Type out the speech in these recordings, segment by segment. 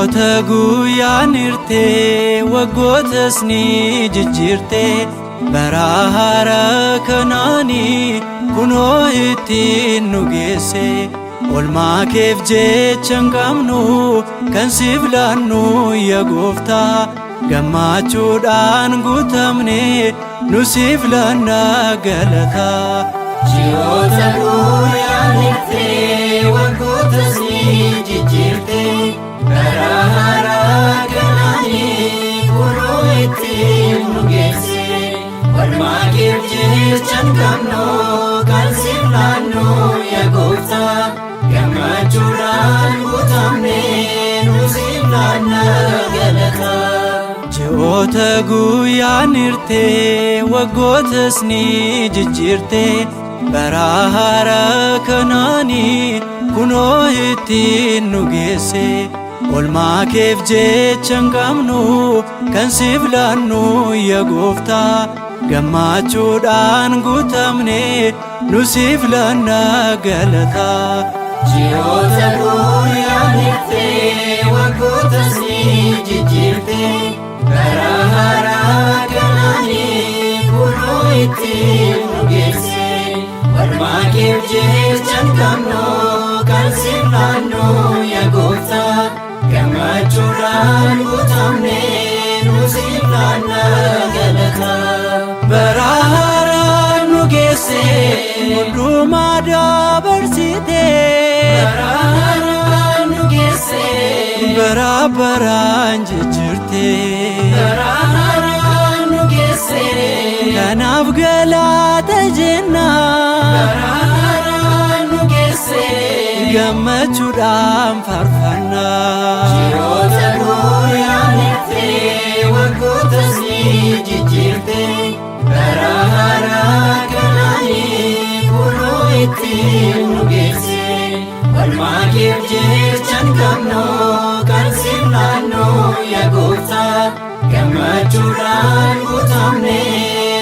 Ji'oota guyyaan hirtee, waggootas ni jijjiirtee, bara haaraa kanaanii kunoo ittiin nu geesse. Olmaa keef jecha hin qabnu kan siif laannu, yaa gooftaa, gammachuudhaan guutamne nu siif laannaa galataa. Ji'oota guyyaan hirtee, waggootas ni jijjiirtee, bara haaraa kanaanii kunoo ittiin nu geesse. Olmaa keef jecha hin qabnu kan siif laannu, yaa gooftaa, gammachuudhaan guutamne nu siif laannaa galataa. Ji'oota guyyaan hirtee, waggootas ni jijjiirtee, bara haaraa kanaanii kunoo ittiin nu geesse. Olmaa keef jecha hin qabnu kan siif laannu, yaa gooftaa, gammachuudhaan guutamne nu siif laannaa galataa. Ji'oota guyyaan hirtee, waggootas ni jijjiirtee, bara haaraa kanaanii kunoo ittiin nu geesse. Olmaa keef jecha hin qabnu kan siif laannu, yaa gooftaa, gammachuudhaan guutamne nu siif laannaa galataa. Bara haaraan nu geesse, hundumaa dabarsite. Bara haaraan nu geesse. Bara baraan jijjiirte. Bara haaraan nu geesse. Kanaaf galata jenna. Bara haaraan nu geesse. Gammachuudhaan faarfannaa. Ji'oota guyyaan hirtee, waggootas ni jijjiirtee, bara haaraa kanaanii kunoo ittiin nu geesse. Olmaa keef jecha hin qabnu kan siif laannu, yaa gooftaa, gammachuudhaan guutamne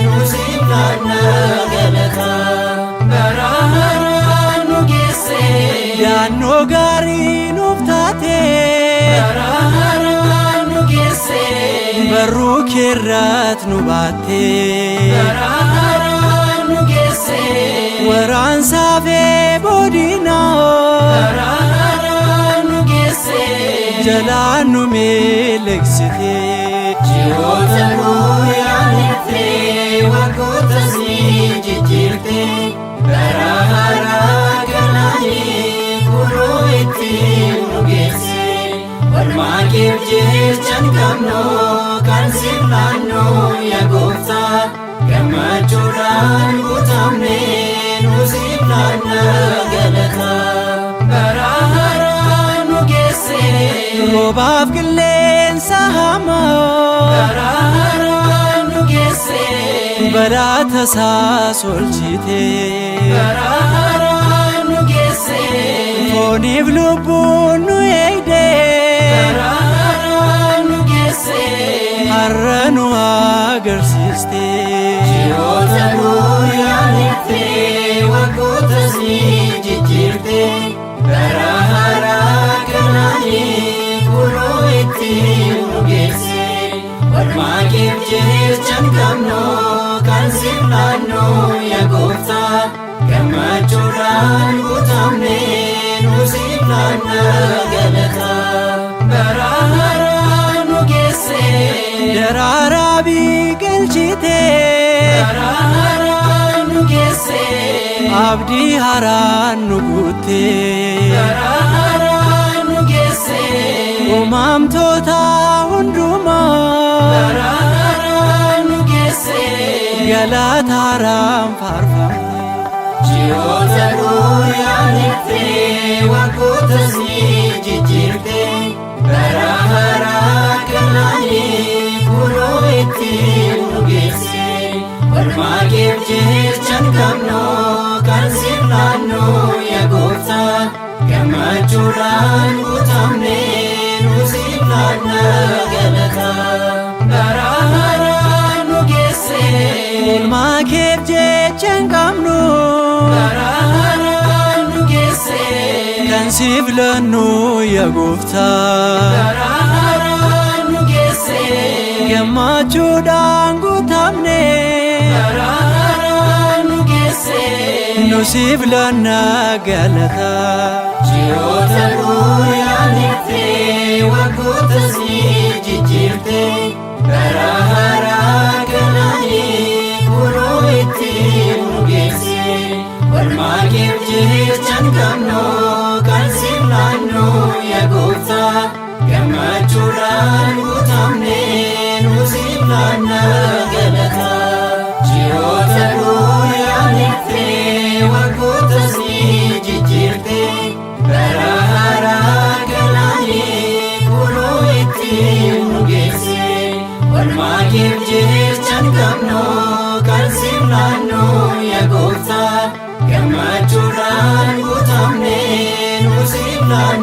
nu siif laannaa galataa. Bara haaraan nu geesse. Daannoo gaarii nuuf taate. Bara haaraan nu geesse. Barruu keerraat nu baatte. Bara haaraan nu geesse. Waraansaafee boodinaa. Bara haaraan nu geesse. Jalaan nu mileeksite. Ji'oota guyyaan hirtee, waggootas ni jijjiirtee, bara haaraa kanaanii kunoo ittiin nu geesse. Olmaa keef jecha hin qabnu kan siif laannu, yaa gooftaa, gammachuudhaan guutamne nu siif laannaa galataa. Bara haaraan nu geesse. Roobaaf qilleensa hamaa. Bara haaraan nu geesse. Balaa tasaas oolchite. Bara haaraan nu geesse. Fooniif lubbuun nu eegde. Bara haaraan nu geesse. Har'a nu agarsiiste. Ji'oota guyyaan hirtee, waggootas ni jijjiirtee, bara haaraa kanaanii kunoo ittiin nu geesse. Olmaa keef jecha hin qabnu kan siif laannu, yaa gooftaa, gammachuudhaan guutamne nu siif laannaa galataa. Bara haaraan nu geesse. Daraaraa biqilchite. Bara haaraan nu geesse. Abdii haaraan nu guutte. Bara haaraan nu geesse. Uumamtoota hundumaa. Bara haaraan nu geesse. Galata haaraan faarfamte. Ji'oota guyyaan hirtee, waggootas ni jijjiirtee, bara haaraa kanaanii kunoo ittiin nu geesse. Olmaa keef jecha hin qabnu kan siif laannu, yaa gooftaa, gammachuudhaan guutamne nu siif laannaa galataa. Bara haaraan nu geesse. Oolmaa keef jecha hin qabnu. Bara haaraan nu geesse. Kan siif laannu yaa gooftaa. Bara haaraan nu geesse. Gammachuudhaan guutamne. Bara haaraan nu geesse. Nu siif laanna galata. Ji'oota guyyaanitti waggootas ni jijjiirte. Bara haaraa kanaanii kunoo itti nu geesse. Oolmaa keef jecha hin qabnu kan siif laannu yaa gooftaa. Gammachuudhaan guutamne nu siif laanna galata. Ji'oota guyyaanitti waggootas ni jijjiirte. Bara haaraa kanaanii kunoo itti nu geesse. Oolmaa keef jecha hin qabnu kan siif laannu yaa gooftaa. Gammachuudhaan guutamne nu siif laanna.